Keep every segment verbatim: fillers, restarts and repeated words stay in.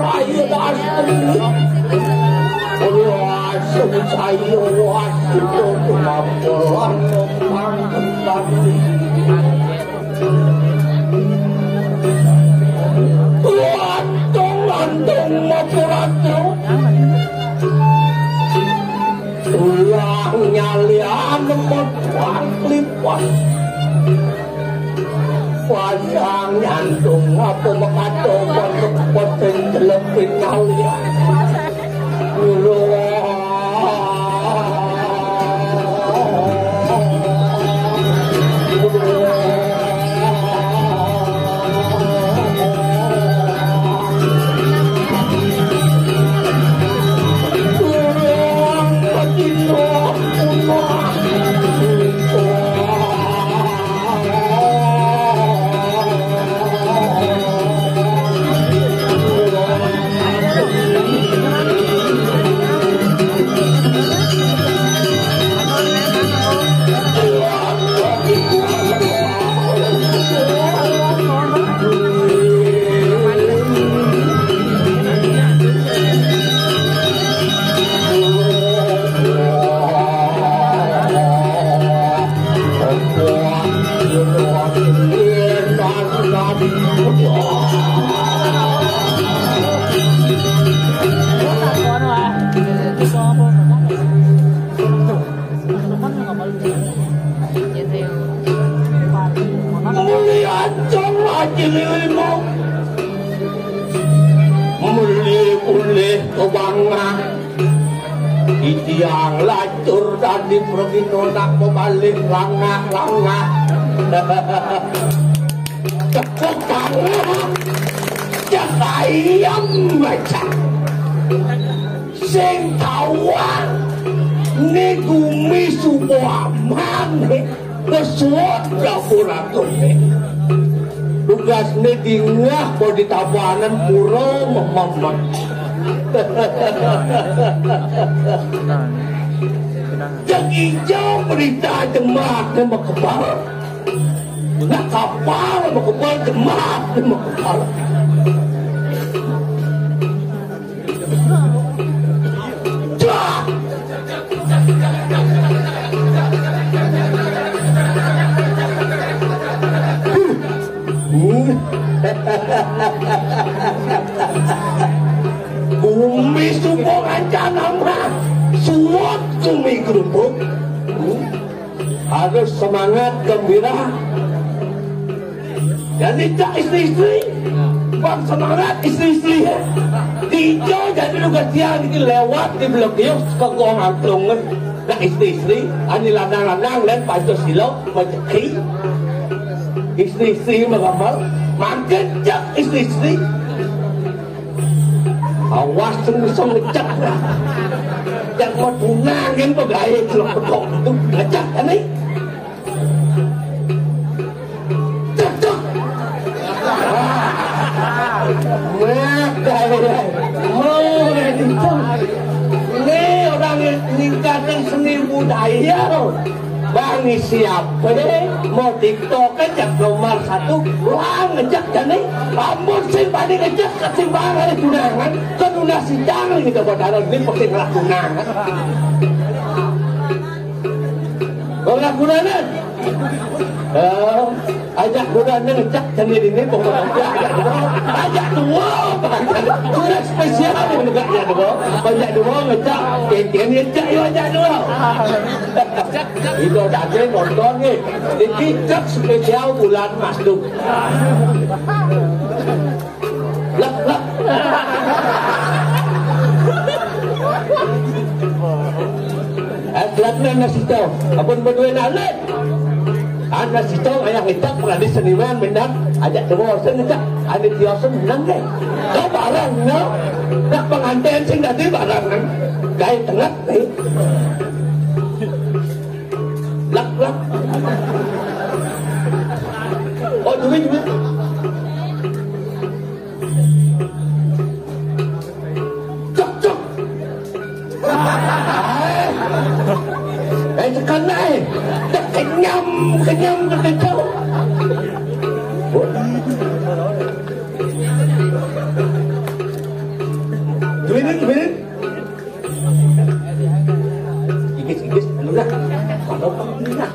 Ayo, das. Ayo, asem saya, wasit, kemampuan, pangkat. Lantong-lantong mapurato. Tulang nyalian metuang lipat. Pasang nyantung apa makato, pesen jelepin nyalian. Muli ancang lagi lilimo. Muli ulih kebangah. Itiang lacur tadi pergi nonak pebalik langah-langah. Tepuk tangan. Cek ayam baca. Sing tawang ni gumi subuh aman ni. Ngesuot dapur aku ni. Tugas ni dingah ko di tabanan pura mememet. Jeng ijo berita jemak ni makebal. Nak kapal makebal, jemak ni makebal. Dah. Gumi subuh ngancana mah. Suot gumi gerubuk. Harus semangat gembira. Jadi cak istri-istri, bang semangat istri-istri. Dijo jadi lu kasihan ini lewat di Blok Yus ke Gong Angklung. Nah istri-istri, ani lanang-lanang dan Pancasila, rezeki. Istri-istri mengambal, makin cak istri-istri. Awas sing bisa ngecek. Cek mau tunangan pegawe celok betok itu ngecek kan ni? Cek, cek. Wah, gaya. Mau ngecek. Ini orang ningkatin seni budaya. Bang siapa deh? Mau TikTok aja nomor satu. Wah, ngejak jani. Ampun sing paling ngejak ketimbang ada tunangan. Keduna sidang gitu, bodaran ini pasti ngelak tunangan. Ngelak tunangan. Eh, ajak tunangan ngejak jani ini pokoknya. Ajak dua. Udah spesial yang ngejak ya dua. Ajak dua ngejak. Keken ngejak, yuk ajak dua. Itu tadi nonton nih. Ini cek spesial bulan Masuk. Lek, lek. Eh, gelapnya anak situ. Apun berdua anak. Anak situ ayah ngecak, pernah di seniman, minat. Ajak semua, saya ngecak. Ada tiosen, menang deh. Kau barang, no? Nak pengantin sing tadi barang, kan? Gaya tengah, nih. Lak, lak. Oh, duit, duit. Cok, cok. Eh, tekan naik. Dah kenyam, kenyam, dah kenyam. Miring, miring. Igis, igis, anu dah. Kalau kamu ini dah.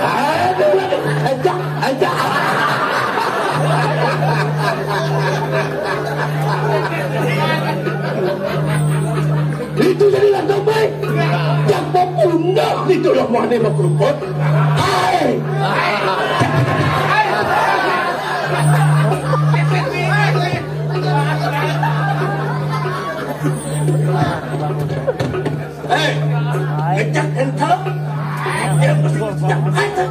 Aduh, aduh, aja, aja. Itu jadi lantabai. Yang mau punah itu loh, mana mau keruput. Hai. Hei, ngecek ente. Dia mesti ngecek ente.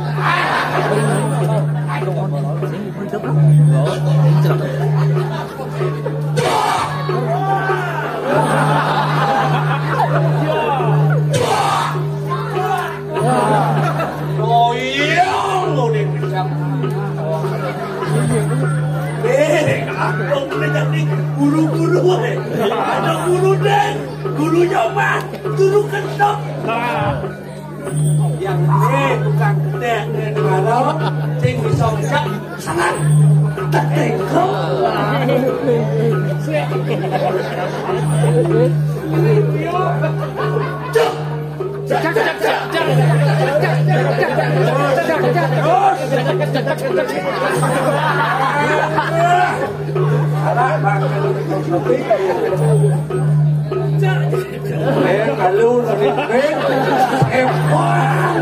Oh iya, lu udah ngecek. Eh, aku udah jadi guru-guru, eh. Ada guru deh. Gurunya mah, guru kentok. Yang ini bukan gede, ini malam, sing bisa ngecek, sangat. Tetinggal. Cuk. Eh, kalau lebih baik, eh, wah.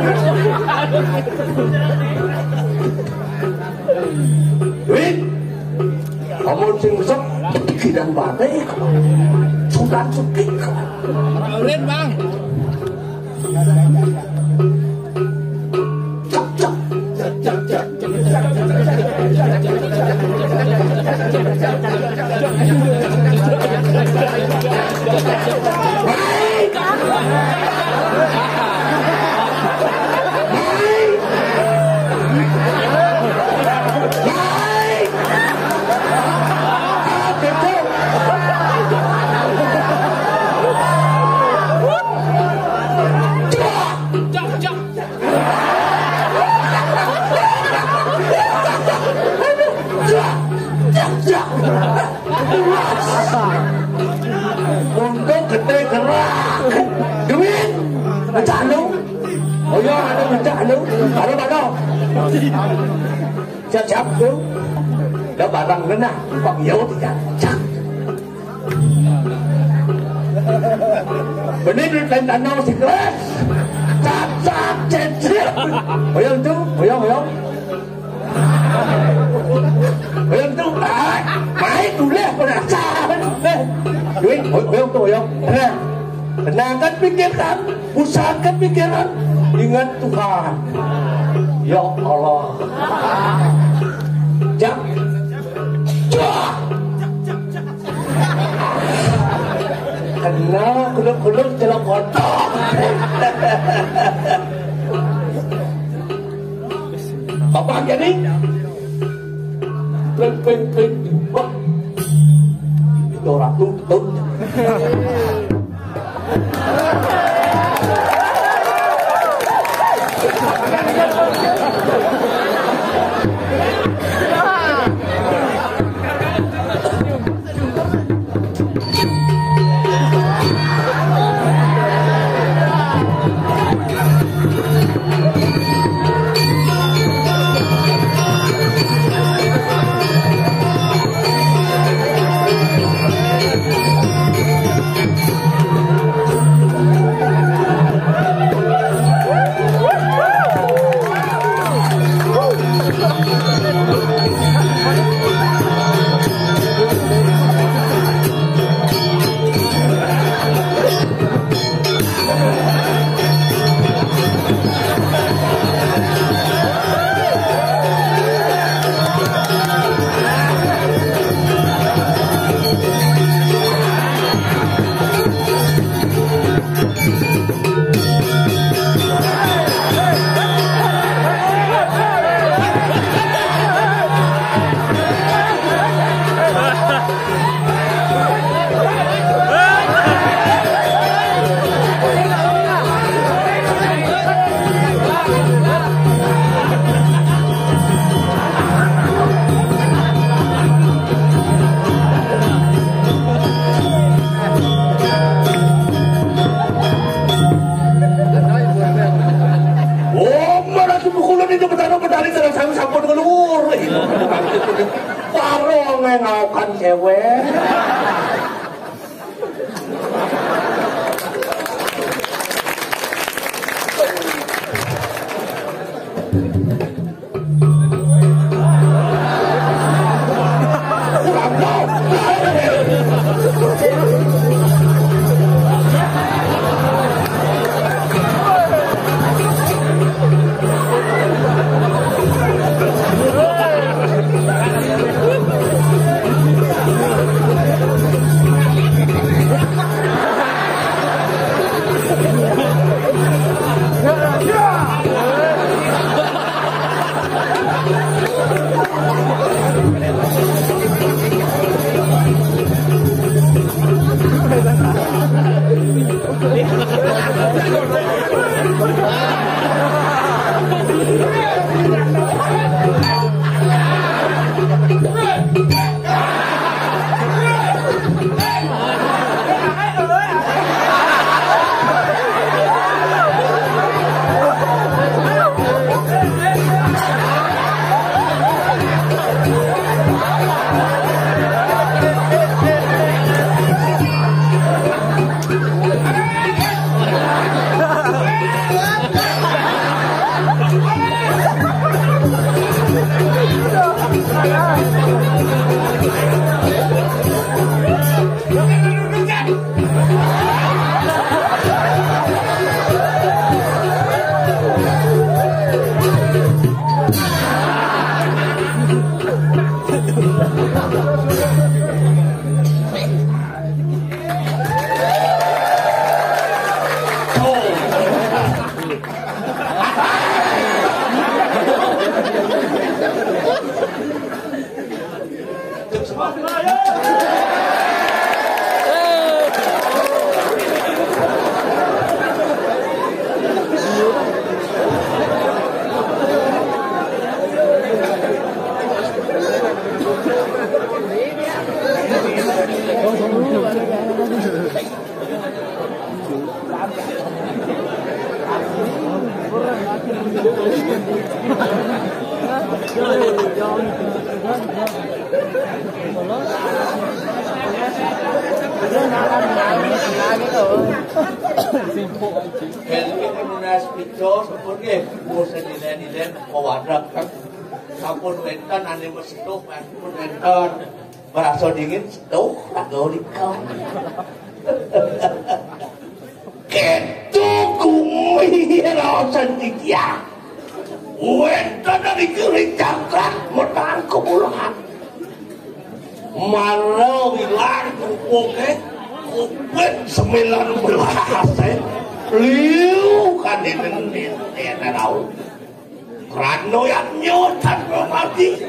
Win, kamu sing besok, pikiran baik, sudah cukup. Ulin, Bang. Untuk gede gerak. Duit. Pecah lu. Oh iya, ada pecah lu. Ada mana? Siap-siap tuh. Udah barang genah. Bang Yau tidak. Cak. Benih di tanah si kelas. Cak, cak, cek, cek. Oyong tuh, oyong, oyong. Oyong tuh, ah, main dulu ya, penasaran. Eh, duit, oyong tuh, oyong. Tenang. Tenangkan pikiran, pusatkan pikiran, ingat Tuhan. Ya Allah. Cak. Cak. Kena kuduk-kuduk celok kotor. Bapak jadi pling pling pling jubah. Itu ratu betul. Pun ngeluar. Baru ngaokan cewek. Kalian nunas picos, sampun nggih. Bosen nilai-nilai, kok wadah, kan? Sampun wénten ané mesetuk, sampun wénten. Merasa dingin, seduh, tak gaul ikam. Kéto gumi raosan titiang. Wénten niki ring jagat Menang Kemulan. Mara wilan rupuké, covid sembilan belas, eh. Liu kadéné néné rauh. Krana yadnya tan mati.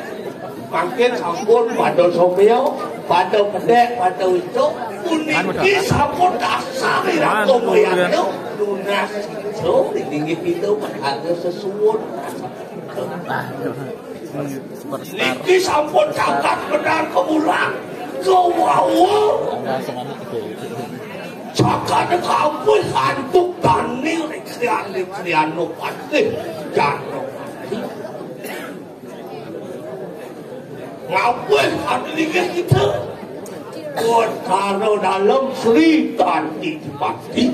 Mangkin sampun pada somya, pada pedek, pada ucuk, puniki sampun dasar irama yadnya. Nunas ijo, inggih kita berharga sesuwun. Niki sampun caket Menang Kemulan. Kewawa. Cakane kabeh antuk tani ring Sri Andi, Sri Anupati, Janupati. Ngaweh adi linggih kita. Betara Dalem Sri Tandipati.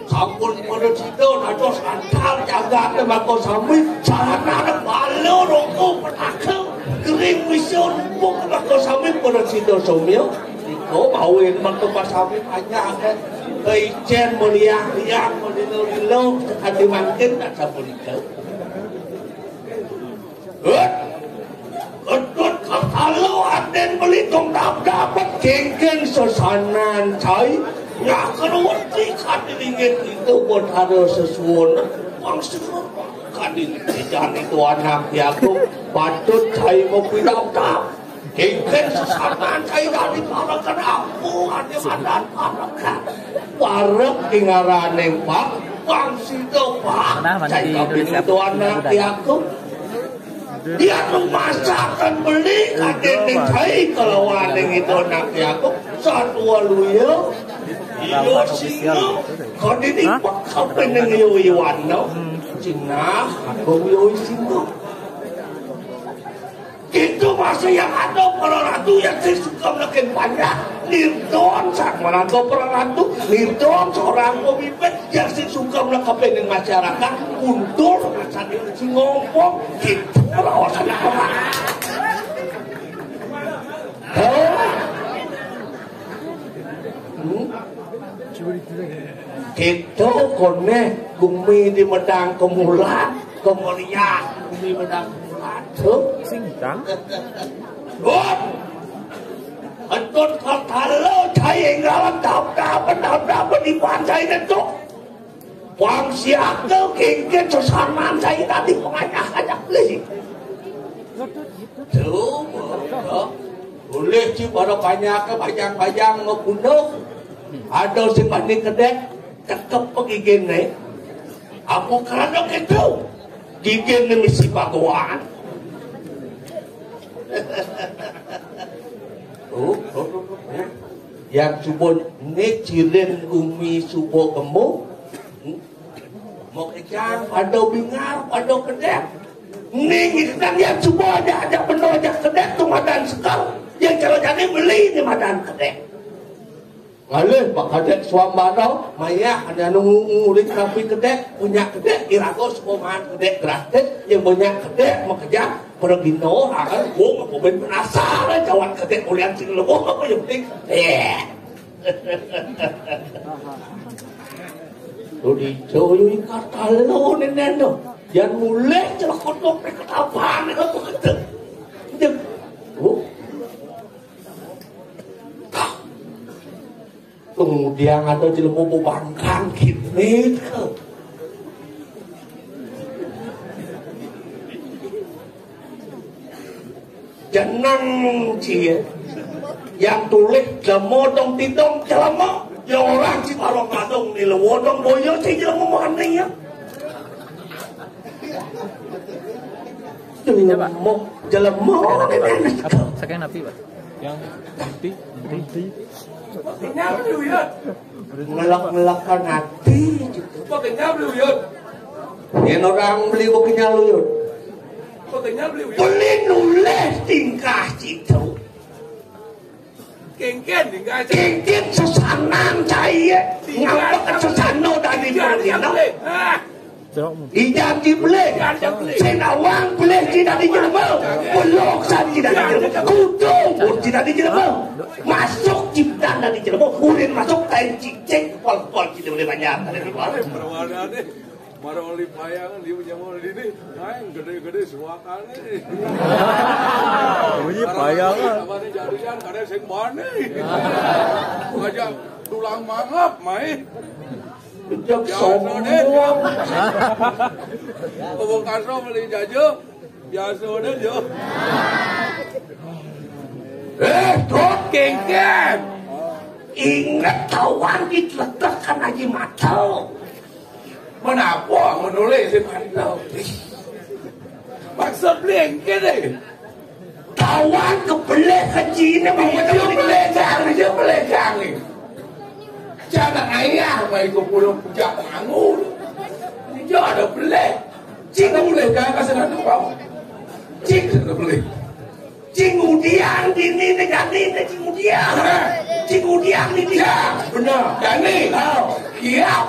Sampun pada sida dados antar jagate mangko sami, sarana bala roko petaka, gering wisa rembug mangko sami pada sida somya. Nika mawin mangko pasami panjang, eh. Keicen meriang-riang, melilo-lilo, sekadi mangkin tak sapunika. Hut! Ketut ketalo aden beli tong dap-dapet kengken sesanan cai. Nyak kerweti kadi linggih itu betara sesuwun. Wang suruh kadi jani itu anak diaku patut cai mau pindah-pindah. Kengken sesanan cai dari para kenapu ade madan para. Parek ingaraning Pak, wang sida Pak. Nah, mandi cai dulu, tapi siap. Itu anak diaku. Dia rumasaken beli kadene cai kelawan ing itu anak aku. Satwa luya. Iya singa. Kadene Pak kapening yo iwano. Cinah aku yo singa. Itu masih yang ada para ratu yang sing suka neken banyak. Nirdon sang merantau para ratu, Nirdon seorang pemimpin yang sing suka nekapening masyarakat, kuntul rasanya si ngompong, gitu rawasan apa. Hah? Hmm? Kita kone gumi di medang kemulan, kemeriah gumi medang kemulan. Tuh. Singkang. Wah. Entut katalo cai ngalam dap-dapan, dap-dapan di pantai nentuk. Wang siaka kengken sesanan cai tadi pengajak-ajak beli. Tuh, bodoh. Boleh ci pada banyak bajang-bajang ngebunuh. Ada sing bani kedek, cekep pegigin nih. Apa kerana gitu? Gigin nih misi bagoan. Oh, oh, oh, oh. Yang cuba ni cilin gumi suba gemuk. Hmm? Mau kejang, pada bingar, pada kedek. Ni ikan yang cuba aja, aja benda aja kedek tu madan sekar. Yang cara jadi beli ni madan kedek. Ngalih bak kedek suam barau, mayah ada nunggu ngurik tapi kedek, punya kedek, irago semua mahan kedek gratis, yang banyak kedek, mau kejang, pada gino, akan gua mau ben penasaran, jawan kedek, ulian sing leboh, apa yang penting? Eh. Tuh dicoyoi kata lo nenen tu. Yang mulai celah kodok ni kata apa ni kata kata. Dia, oh. Kemudian ada jelema bebangkang gini. Jenang cie. Yang tulis jelema dong tidong jelema. Ya orang si balong kadong ni lewo dong boyo si jelema mana ya. Jelema, jelema. Saking napi, Pak? Yang putih, putih. Ngelak-ngelakan hati. Pakenya beli uyut. Yang orang beli pakenya uyut. Pakenya beli uyut. Beli nulis tingkah citu. Kengken tingkah citu. Kengken sesanan saya. Ngapa ke sesano dari Pergino? Ijan dibelih. Sing nawang belih tidak dijelema. Peluk san tidak dijelema. Kudu pun tidak dijelema. Masuk ciptaan dari jelema. Urin masuk tain cicing kepal-kepal kita boleh banyak. Ada di mana? Perwarnane. Mara oli payangan dia punya mau di ini. Nah, yang gede-gede suakane. Bunyi payangan. Apa nih jadian kada sing mana? Aja tulang mangap main. Biasa deh, sombong. Ngomong kasar beli jajo. Biasa deh, Jo. Eh, Dot Kengken. Ingat kawan diteletakkan Haji Matel. Menapa menulis di Matel? Maksud beli engke deh. Kawan kebeleh kecil ini mau dia belegang, dia belegang ni. Jangan ayah mai ke pulau puncak bangun. Dia ada beleh. Cik boleh kan kasih nak tahu. Cik ada beleh. Cik udiang dini dengan ni cik udiang. Cik udiang dini. Ya, benar. Dan ni. Tahu. Kiap.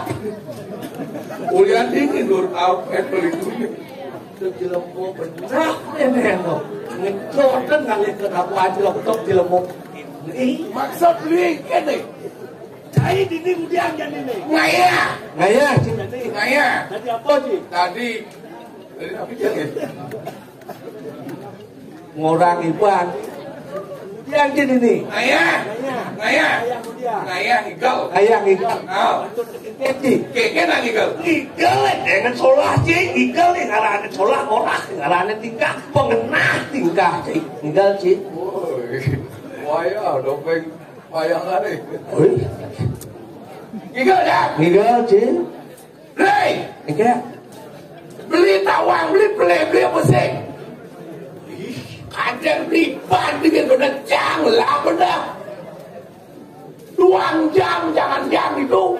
Ulian dini nur au eh pelindung. Jelema bener, eh, men, lo. Ngecoten ngalih ke apa aja lo, tok jelema. Ini. Maksud beli kene. Cai dini udiang jan dini. Ngaya. Ngaya, Cik. Dadi. Ngaya. Dadi apa, Cik? Tadi. Tadi apa, Cik? Ngorang iban. Udiang jan dini. Ngaya. Ngaya. Ngaya. Ngaya udiang. Ngaya igal. Ngaya igal. Oh. Keke. Keke nang igal. Igal, eh, dengan solah, Cik. Igal, eh, ngarane solah, orah, ngarane tingkah. Pengenah tingkah, Cik. Igal, Cik. Woi. Waya, dopeng. Bayangane. Oi. Ngigal ya? Ngigal, Cil. Hei! Ngigal. Beli tawang, beli pele, beli apa sih? Ih, kadang beli ban dengan bener jang lah bener. Duang jam, jangan jam itu.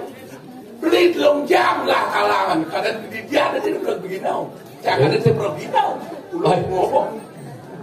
Beli telung jam lah kalangan. Kadang di dia ada di belakang begini. Jangan ada di belakang begini. Ulah ngomong.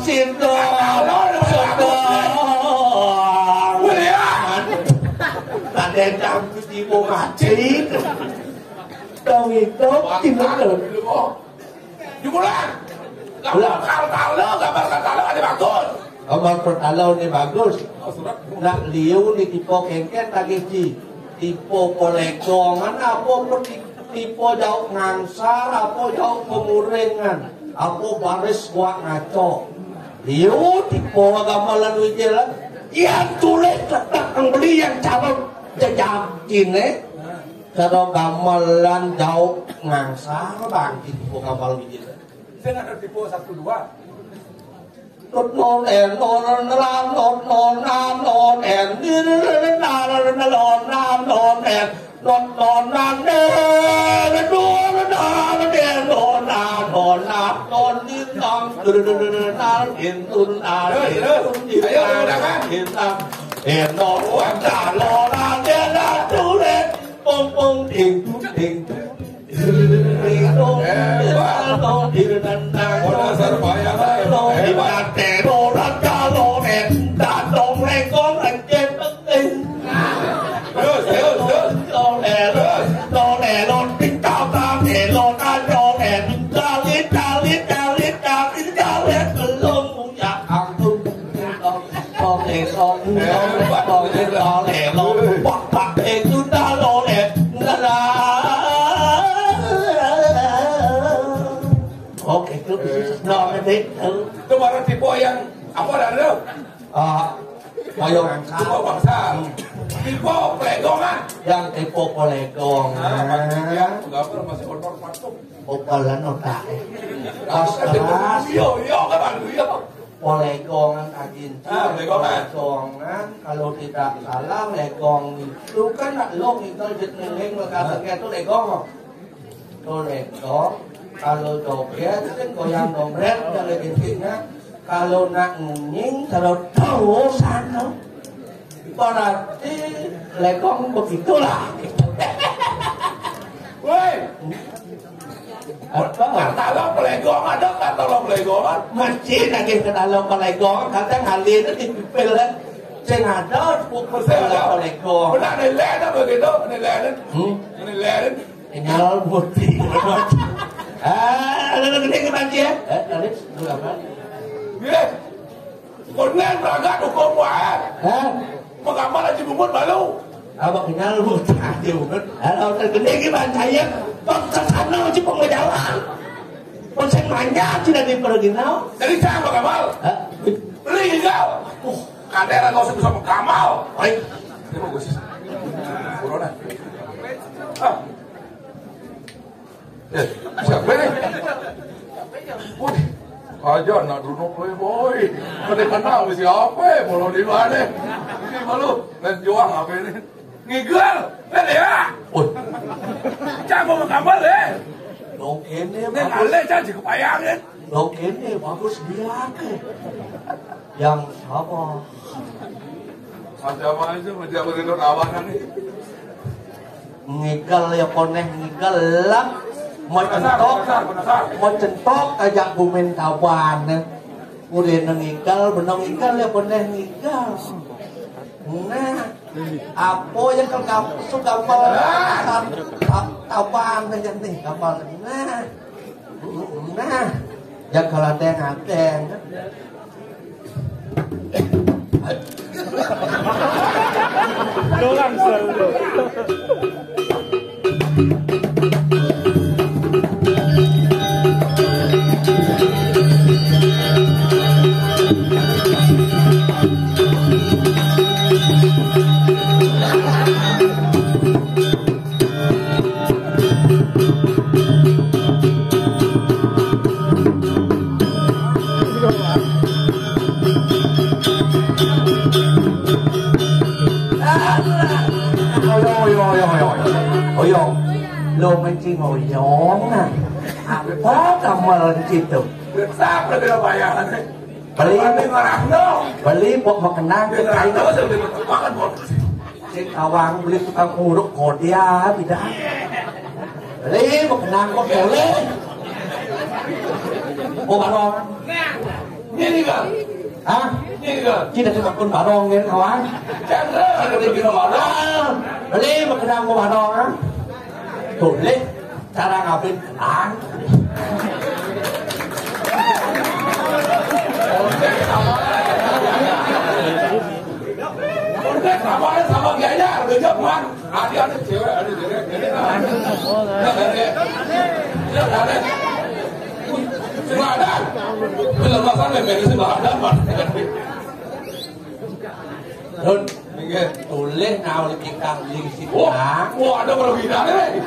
Sindang, sindang. Boleh, ya? Ada yang campur tiba mati. Dong itu, tiba tu. Diulang. Ulang. Gambar Kertala, gambar Kertala ada bagus. Gambar Kertala ni bagus. Nak liu ni tipe kengken tagih ji. Tipe Polegongan apa pe ti-, tipe Jauk Ngangsar, apa Jauk Pemuringan, apa baris Guak Ngaco. Liu tipe gamelan Wijil. Yang tulis tetap yang beli yang cara jejak kini. Cara gamelan Jauk Ngangsar bang tipe gamelan Wijil. Saya nak ada tipe satu dua. Not non en non ran not non an non en ni na na na non an non en not non an ne non an ne non an non an non ni nang nan in tun an in tun in an in an en non wan da non an ne na tu le pong pong ting tu ting tu. Terus, terus, terus. Terus. Oke, itu khusus. Nah, nanti, eh. Itu baru tipe yang apa dah tu? Ah, Polegongan. Tipe Polegongan. Yang tipe Polegongan. Nah, pasti dia gambar masih kotor patung. Popolan otak. Pas keras. Iya, iya, kan, iya. Polegongan, Kak Gincu. Ah, Polegongan. Polegongan, kalau tidak salah, legong itu kan nak long itu jet ngeling, itu legong. Itu legong, kalau joget, kan goyang dombret, kalau intinya, kalau nak ngunying, kalau tahu sana. Berarti legong begitulah. Woi. Apa? Kertala Polegongan ada, Kertala Polegongan. Mesti lagi Kertala Polegongan, kadang ahli itu di pipil kan. Sing ada, buku Kertala Polegongan. Pernah nilai tak begitu? Nilai kan? Hmm? Nilai kan? Tinggal putih. Ah, ada gedé ke panci ya? Eh, tadi lu apa? Iya. Konen ragat hukum waé. Hah? Pengamal Haji Bungut baru. Apa kenal lu? Haji Bungut. Kalau tergede gimana saya? Bang kesana aja pengejalan. Pesan manja tidak diperginau. Jadi saya pengamal. Hah? Beli enggak? Uh, kadera nggak usah bisa pengamal. Baik. Ini bagus. Corona. Ah. Eh, siapa nih? Wih, aja anak dulu boy boy. Pada kenal siapa? Mau di mana? Ini malu. Dan juang apa ini? Ngigel. Kan ya? Oh, cang mau gambar ya? Dong ini Ini bagus. Alé cang sih kebayangin. Dong ini bagus dia ke. Yang siapa? Macam aja, macam apa itu kawanan nih? Ngigel ya koneh ngigel lah. Mau centok, mau centok aja gumen taban. Udah ngigel, benang ngigel ya koneh ngigel. Nah, apa yang kau gambar, gambar taban aja nih gambar. Nah, nah, ya kalau ada yang ada. Dolang selalu. Oyo, oyo, oyo, oyo. Oyo. Lo mancing oyong nah. Apa kamu lawan situ? Siapa dia bayar? Beli. Beli buat makan nang. Cek awang beli tukang uruk kodia bida. Beli makan nang kok boleh. Oh, barong. Ini kan? Hah? Ini kan? Kita cuma pun barong kan, kawan. Chandra ada di bina barong. Beli makan nang kok barong, ha? Boleh. Cara ngabin kenang. Konteks sama, sama gaya, beda, Bang. Ada, ada cewek, ada cewek. Ada, ada. Ada, ada. Ada. Belum pasang, beres, Bang. Ada, Bang. Lun, nggih, tulis nawar kita di sini. Wah, wah, ada perwira nih.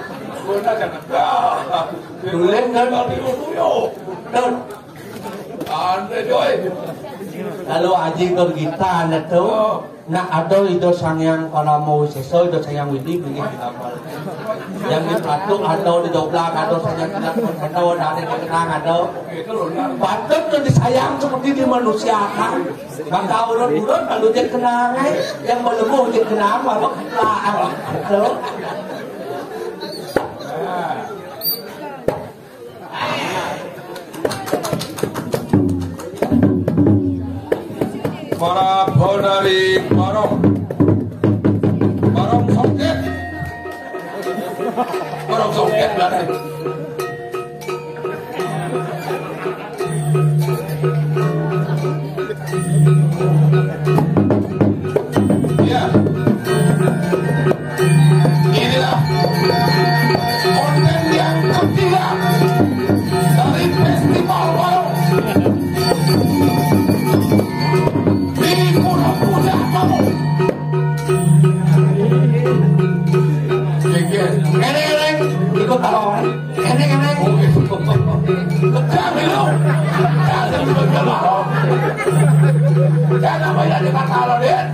Tulis, Lun. Lun. Andre, Joy. Kalau Aji Tur Gita, anu tuh, oh. Nak ada Ida Sang Hyang Parama Wisesa, Ida Sang Hyang Widi, begini. Yang di satu ada di dobrak, ada Sang Hyang Tingkat Pun, ada, ada di kenang, ada. Patut tuh disayang seperti dimanusiakan. Maka urut-urut lalu dia kenang, eh. Yang melebuh dia kenang, baru ketelaan. Tuh. Para bonari barong. Barong songket. Barong songket, belakang. Ya. Inilah konten yang ketiga dari Festival Barong di Pondok Muda Kamu. Ini, ini, ikut barong. Ini, ini. Kami lo. Jangan banyak di kata lo, Dit.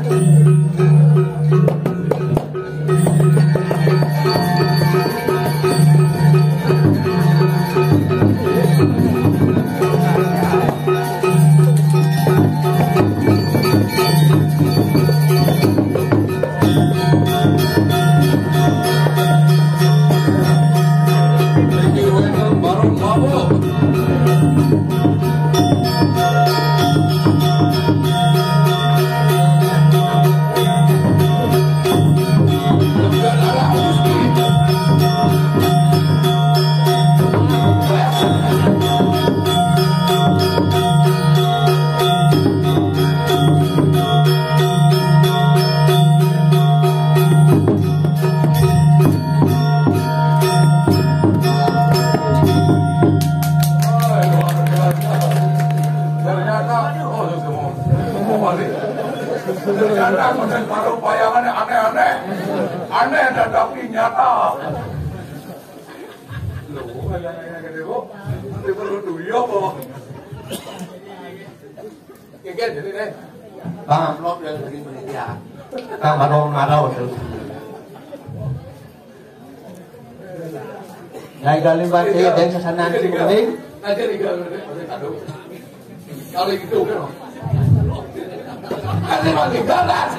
Ternyata, oh, ternyata konten para wayangan aneh-aneh. Aneh tetapi nyata. Loh, aneh-aneh gede, Bu. Nanti perlu duit apa? Geger jadi deh. Bang, amplop yang dari panitia. Bang, marau-marau tuh. Nah, gali batu ya, dan sana nanti penting. Nanti tinggal, aduh. Kalau gitu, kan? Nanti makin ganas.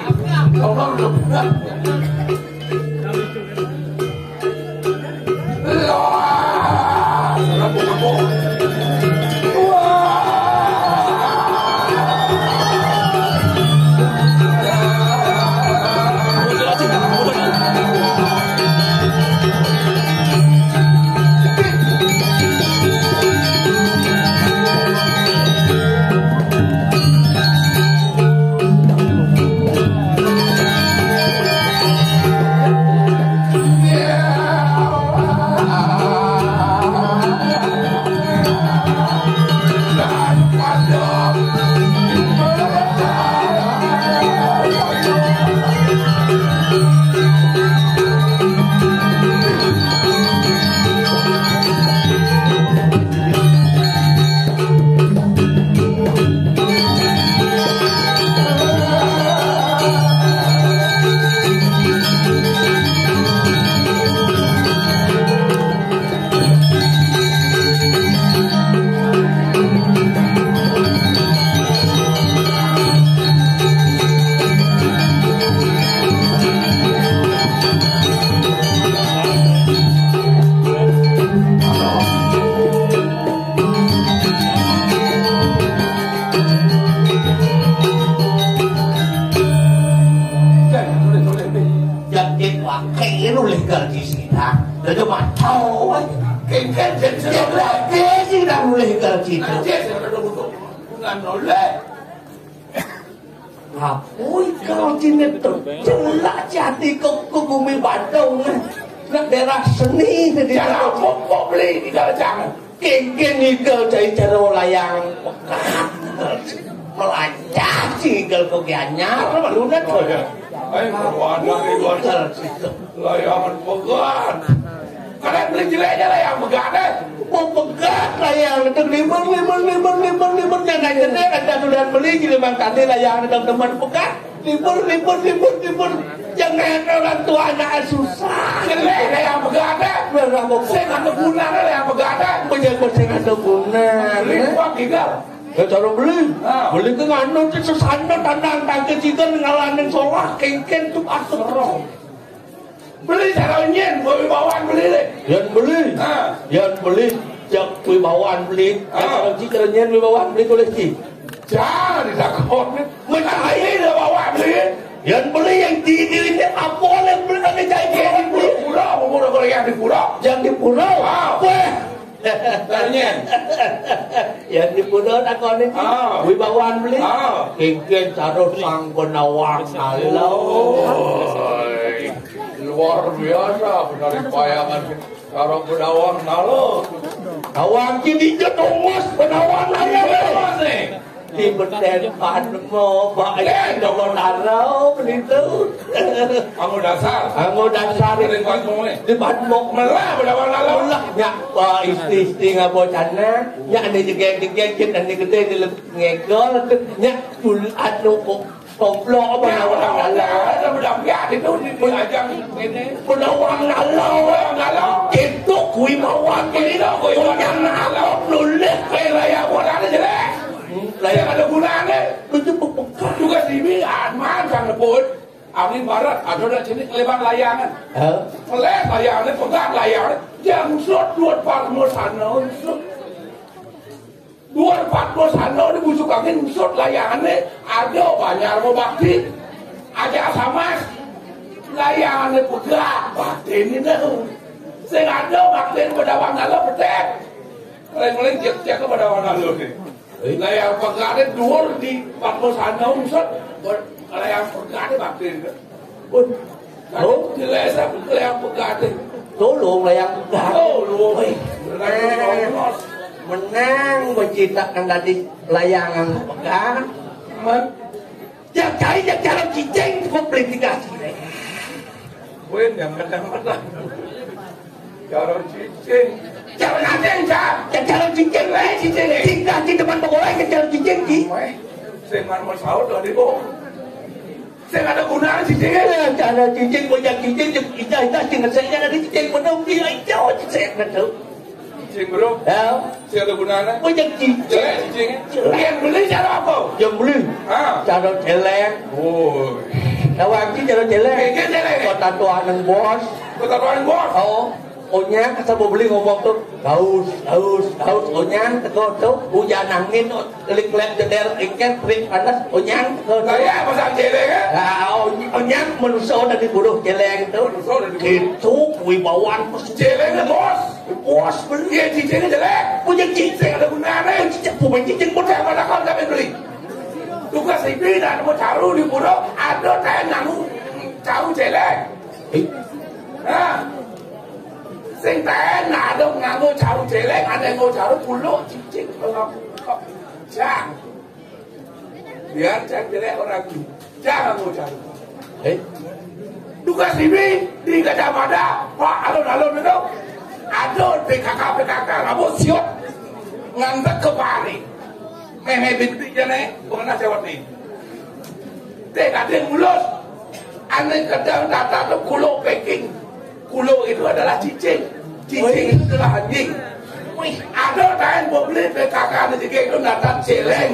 Kalau belum, Jadi pakai lu legal di sini, ha? Jadi macau, eh. Kengkeng, jadi lagi sih dah boleh legal di sini. Nanti saya ada butuh hubungan oleh. Apui kalau sini tuh, celak jati ke, ke bumi Badung, eh. Nak daerah seni tadi. Cara pokok beli di dalam jangan. Kengkeng ngikel cai caro layang pekat. Melajah ngikel ko Gianyar, malu nak. Oh, iya. Ayo, kawan, dari luar. Ngikel situ. Layangan pegat. Kalian beli jeleknya layang pegat, eh? Oh, pegat layang itu, limbun, limbun, limbun, limbun, limbun. Jangan jelek, ada tulisan beli, jadi mang tadi layang itu teman pegat. Libur, libur, libur, libur. Jangan orang tua anak susah. Jelek lah yang begadang. Berapa? Saya nggak ada guna lah yang begadang. Punya kucing ada guna. Lipat tinggal. Ya, cara beli. Ah. Beli ke nganu, ke sesana, tandang, tangke, cikan, ngalahin solah, kengken, tuh, asal. Beli cara nyen, beli bawaan beli deh. Yang beli. Ah. Yang beli, jak beli bawaan beli. Ah. Kalau cikan nyen, beli bawaan beli, boleh, Ci? Jangan ditakut. Mencari dia bawa beli. Yang beli yang di, di, di, apa yang beli, ada jahit yang di pura. Pura, pura, pura, yang di pura. Yang di pura. Ah. Weh. Tanya. Yang di pura tak kau ni. Ah. Wibawaan beli. Ah. Kengken cara sang penawang. Oi. Luar biasa, benar payangan. Karo penawang nalo. Tawang ki dijot umus penawang nalo. Iya, Mas, nih. Di beten padmo, Pak. Eh, Joko Taro, begitu. Kamu dasar. Kamu dasar. Di padmo, eh. Di padmo. Melah, penawang nalo. Melah, nyak, Pak, isti-isti ngabo cana. Nyak, ane jegeg-jegeg, ane gede, ane ngegol. Nyak, tul-, anu, kok. Goblok apa nawang lalau? Ada budak pian itu di, di ajang ini. Penawang lalau, eh, lalau. Itu kui mawar, kui itu, kui mawar. Punya lalau, nulis, kui layak, buat ada jelek. Hmm, layak ada gunanya. Itu bekas. Juga sini, aman, sang nebut. Angin barat, ada nak sini kelebar layangan. Hah? Kelebar layangan, pegang layangan. Dia ngusut, dua par, mau sana, ngusut. Dua ratus empat puluh sana ni busuk angin ngusut layangane, ada banyak mau bakti. Aja samas. Layangane pegat, bakti ni dah. Sing ada bakti pada wangala betek. Paling-paling cek-cek pada wangala ni. Lah yang pegaté dhuwur di Padmasana, Ungsut. Lah yang pegaté bakti. Pun. Oh, jelas aku lah yang pegaté. Tolong lah yang pegaté. Oh, lu. Woi. Menang becitakan tadi layangan pegat. Yang cari yang cara cicing cukup politik asli. Win yang kadang-kadang. Cara cicing. Cara nanti yang cara, yang cara cicing, eh, cicing. Tinggal di depan pegawai yang cara cicing, Ki. Weh, sing marmer saut lah, Diko. Sing ada gunanya cicing, eh. Ya, cara cicing, banyak cicing, yang ijah-ijah, sing ngeseknya dari cicing, bener, dia ijah, cicing, bener. Cicing, bro. Ya. Sing ada gunanya. Banyak cicing. Jelek cicing, eh. Jelek. Yang beli cara apa? Yang beli. Ah. Cara jelek. Oh. Tahu arti cara jelek? Kayak jelek, eh. Kota tua neng bos. Kota tua neng bos. Oh. Onyang, asal mau beli ngomong tuh, haus, haus, haus, onyang, teko tuh, hujan angin, liklek jeder, ingket, terik panas, onyang, teko tuh. Lah ya, pasang cewek kan? Nah, ony-, onyang manusia udah dibunuh jelek tuh. Manusia udah dibunuh. Itu wibawaan pas jelek, bos. Bos, bener. Iya, cicingnya jelek. Punya cicing ada gunanya. Cicing, punya cicing, punya apa, tak kau sampai beli. Tugas ibu dah, mau caru di bunuh, ada tanya nanggung caru jelek. Eh? Nah, sing taén ada nganggo caru céléng, ada nganggo caru kuluk, cicing, pelok, kok. Jang. Biar cang céléng orang ki. Jang nganggo caru. Eh? Tugas ini di Gajah Mada, Pak, alun-alun itu. Ada P K K, P K K, ngabo siot. Ngantek ke pari. Mémé bintik jane, pernah jawab nih. Teh kadang mulus. Aneh kadang data tuh kulo packing. Kulo itu adalah cicing. Cicing itu adalah anjing. Wih, ada taén publik P K K aneh juga itu data céléng.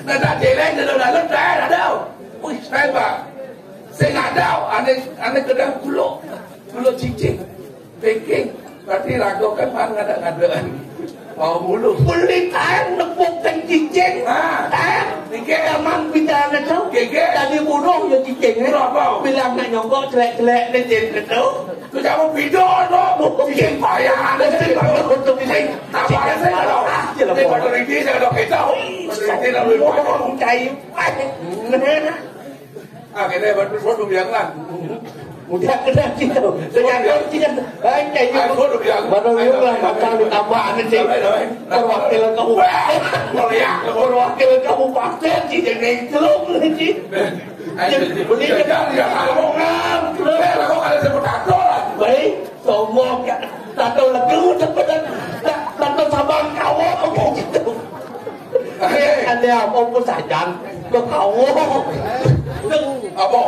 Data céléng dalam-dalam taén ada. Wih, saya, Pak. Sing ada aneh, aneh kadang kulo. Kulo cicing. Packing. Berarti rago kan man ngada-ngadaan. Mau mulu. Beli taén nepuk teng cicing. Ah. Taén. Nggih. Zaman bicara itu. Nggih, nggih. Tadi bunuh ya cicing, eh. Bunuh apa? Bilang nak nyongkok celek-celek ni cicing itu. Tu kamu video tu. Bukan. Cicing payah. Mesti bagus untuk cicing. Tambah saya kalau. Ah, jelas. Ini kalau ini saya kalau kita. Kalau ini lalu. Oh, cai. Ah, kene buat buat biang lah. Udah kena gitu. Senyakal kita. Baik, kayak gitu. Baru yuk lah, bakal ditambah nih sih. Perwakilan kabupaten. Perwakilan kabupaten sih, jadi celuk nih sih. Beli ya, ya, kalau mau ngam. Kalau ada sebut tato lah. Baik, sombong ya. Tato legu, tato, tato sabang kawo, kayak gitu. Ada apa pun saja. Lo kawo. Apa?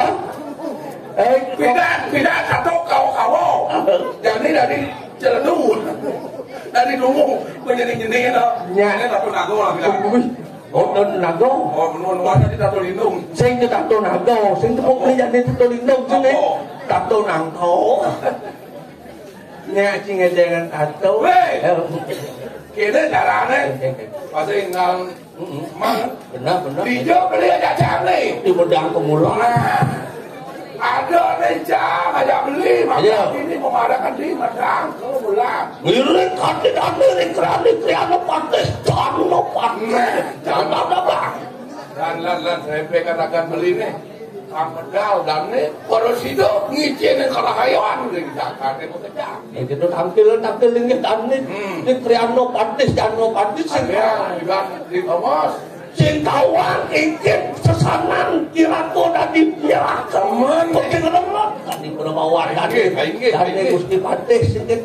Eh, beda, beda tato kawo-kawo. Jadi dari celenu. Dari dungu, menjadi jenis itu. Ya. Ini tato nago lah bilang. Wih. Oh, tato nago. Oh, menua-menua tadi tato lindung. Sing itu tato nago, sing itu kok beli jadi tato lindung sini. Apa? Tato nangko. Nya sing ngedéngan tato. Wéh. Kéné carané. Pasti ngal mang. Benar, benar. Dijo beli aja cari. Di bedang pemula. Nah. Ada nih jam aja beli, makanya ini mengadakan di bedang pemula. Ngiring kanti dani ring kerani kriano patis, dano patis. Nah, jangan ada bang. Dan lan lan saya katakan beli nih. Kang medal dan nih, para sida ngicéné karahayon ring jagaté makejang. Itu tampil, tampil inggih tani. Hmm. Di Triano Padis, Jano Padis, sing ada, juga di Thomas. Sing kawang inggih sesanan Irato dadi nyerahkan. Temen. Kok sing remet? Tadi pura mawar tadi. Inggih, inggih, tadi inggih. Gusti Padis inggih.